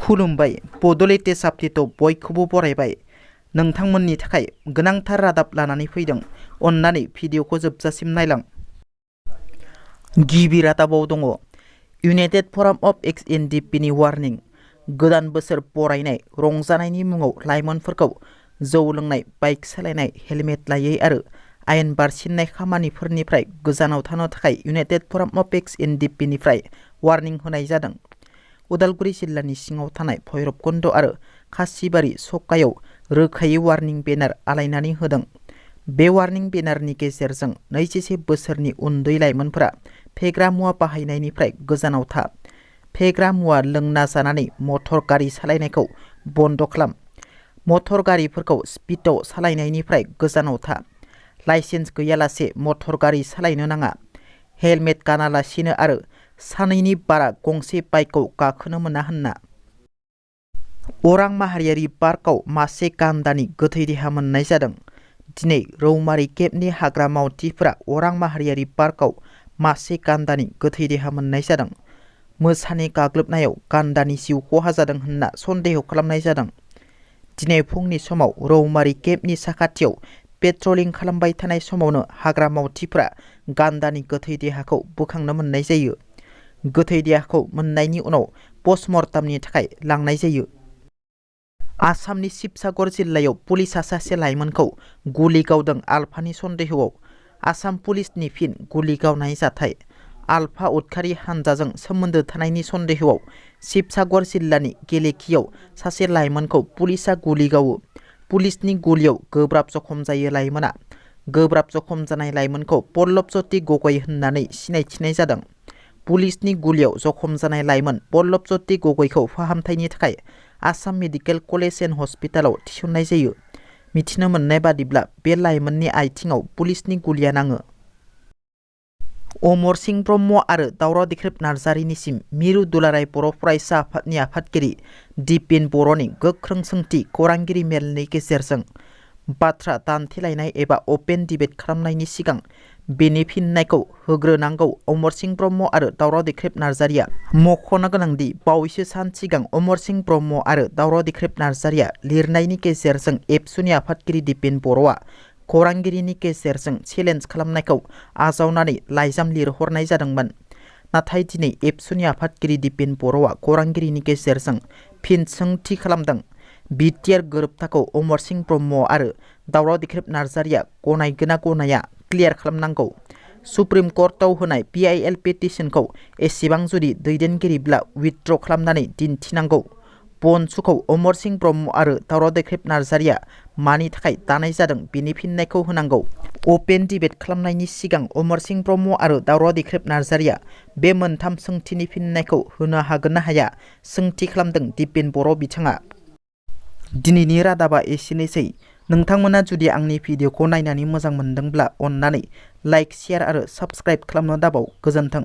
खुलुमबाय बड'लेण्ड साबटिथ' बयखौबो बरायबाय नोंथांमोननि थाखाय गोनांथार रादाब लानानै फैदों अन्नानै भिडिअखौ जोबजासिम नायलां। गिबि रादाबाव दङ इउनाइटेड फराम अफ एक्स-NDFBनि वार्निं गोदान बोसोर बरायनाय रंजानायनि मुङाव लाइमोनफोरखौ जौ लोंनाय बाइक सालायनाय हेलमेट लायै आरो आयेन बारसिननाय खामानिफोरनिफ्राय गोजानाव थानो थाखाय इउनाइटेड फराम अफ एक्स-NDFBनिफ्राय वार्निं होनाय जादों। उदालगुरि जिल्लानि सिङाव थानाय भैरबकुन्द आरो खासिबारि सकायाव रोखायै वार्निं बेनार आलायनानै होदों। बे वार्निं बेनारनि गेजेरजों 21 बोसोरनि उन्दै लाइमोनफोरा फेग्रा मुवा बाहायनायनिफ्राय गोजानाव था, फेग्रा मुवा लोंना जानानै मटर गारि सालायनायखौ बन्द खालाम, मटर गारिफोरखौ स्पिडआव सालायनायनिफ्राय गोजानाव था, लाइसेन्स गैयालासे मटर गारि सालायनो नाङा, हेलमेट गानालासिनो आरो सानैनि बारा गंसे बाइकआव गाखोनो मोना होनना। अरां माहारियारि पार्कआव मासे गान्दानि गोथै देहा मोननाय जादों। दिनै रौमारि केबनि हाग्रा मावथिफोरा अरां माहारियारि पार्कआव मासे गान्दानि गोथै देहा मोननाय जादों। मोसानि गाग्लोबनायाव गान्दानि जिउ खहा जादों होनना सन्देह खालामनाय जादों। दिनै फुंनि समाव रौमारि केबनि साखाथियाव पेट्रलिं खालामबाय थानाय समावनो हाग्रा मावथिफोरा गान्दानि गोथै देहाखौ बोखांनो मोननाय जायो। गोथै देहाखौ मोननायनि उनाव पस्टमर्टमनि थाखाय लांनाय जायो। आसामनि शिबसागर जिल्लायाव पुलिसआ सासे लाइमोनखौ गुलि गावदों आलफानि सन्देहआव। आसाम पुलिसनि फिन गुलि गावनाय जाथाय। आलफा उदखारि हानजाजों सोमोन्दो थानायनि सन्देहआव शिबसागर जिल्लानि गेलेखियाव सासे लाइमोनखौ पुलिसआ गुलि गावो। पुलिसनि गुलियाव गोब्राब जखम जायो लाइमोना। गोब्राब जखम जानाय लाइमोनखौ पल्लभ ज्योति गगৈ होननानै सिनायथिनाय जादों। पुलिसनि गुलियाव जखम जानाय लाइमोन पल्लभ ज्योति गगैखौ फाहामथायनि थाखाय आसाम मेडिकेल कलेज एन्ड हस्पिटालाव थिसननाय जायो। मिथिनो मोननाय बादिब्ला बे लाइमोननि आथिङाव पुलिसनि गुलिया नाङो। अमर सिंह ब्रह्म आरो दावराव देख्रेब नार्जारिनिसिम मिरु दुलाराय बर' फरायसा आफादनि आफादगिरि दिपेन बर'नि गोख्रों सोंथि खौरांगिरि मेलनि गेजेरजों बाथ्रा दान्थेलायनाय एबा अपेन डिबेट खालामनायनि सिगां बेनि फिननायखौ होग्रोनांगौ। अमर सिंह ब्रह्म आरो दावराव देख्रेब नार्जारिया मख'नो गोनांदि बावैसो सान सिगां अमर सिंह ब्रह्म आरो दावराव देख्रेब नार्जारिया लिरनायनि गेजेरजों एबसुनि आफादगिरि दिपेन बर'आ खौरांगिरिनि गेजेरजों चेलेन्ज खालामनायखौ आजावनानै लाइजाम लिरहरनाय जादोंमोन। नाथाय दिनै एबसुनि आफादगिरि दिपेन बर'आ खौरांगिरिनि गेजेरजों फिन सोंथि खालामदों। बिटिआर गोरोबथाखौ अमर सिंह ब्रह्म आरो दावराव देख्रेब नार्जारिया गनायगोना गनाया क्लियार खालामनांगौ। सुप्रिम कर्टआव होनाय PIL पेटिशनखौ एसेबां जुदि दैदेनगिरिब्ला उइथड्र खालामनानै दिन्थिनांगौ। बनसुखौ अमर सिंह ब्रह्म आरो दावराव देख्रेब नार्जारिया मानि थाखाय दानाय जादों बेनि फिननायखौ होनांगौ। अपेन डिबेट खालामनायनि सिगां अमर सिंह ब्रह्म आरो दावराव देख्रेब नार्जारिया बे मोनथाम सोंथिनि फिननायखौ होनो हागोन ना हाया सोंथि खालामदों दिपेन बर' बिथाङा। दिनैनि रादाबा एसेनोसै। नोंथांमोना जुदि आंनि भिडिअखौ नायनानै मोजां मोनदोंब्ला अन्नानै लाइक, शेयार आरो साबस्क्राइब खालामनो दाबाव। गोजोन्थों।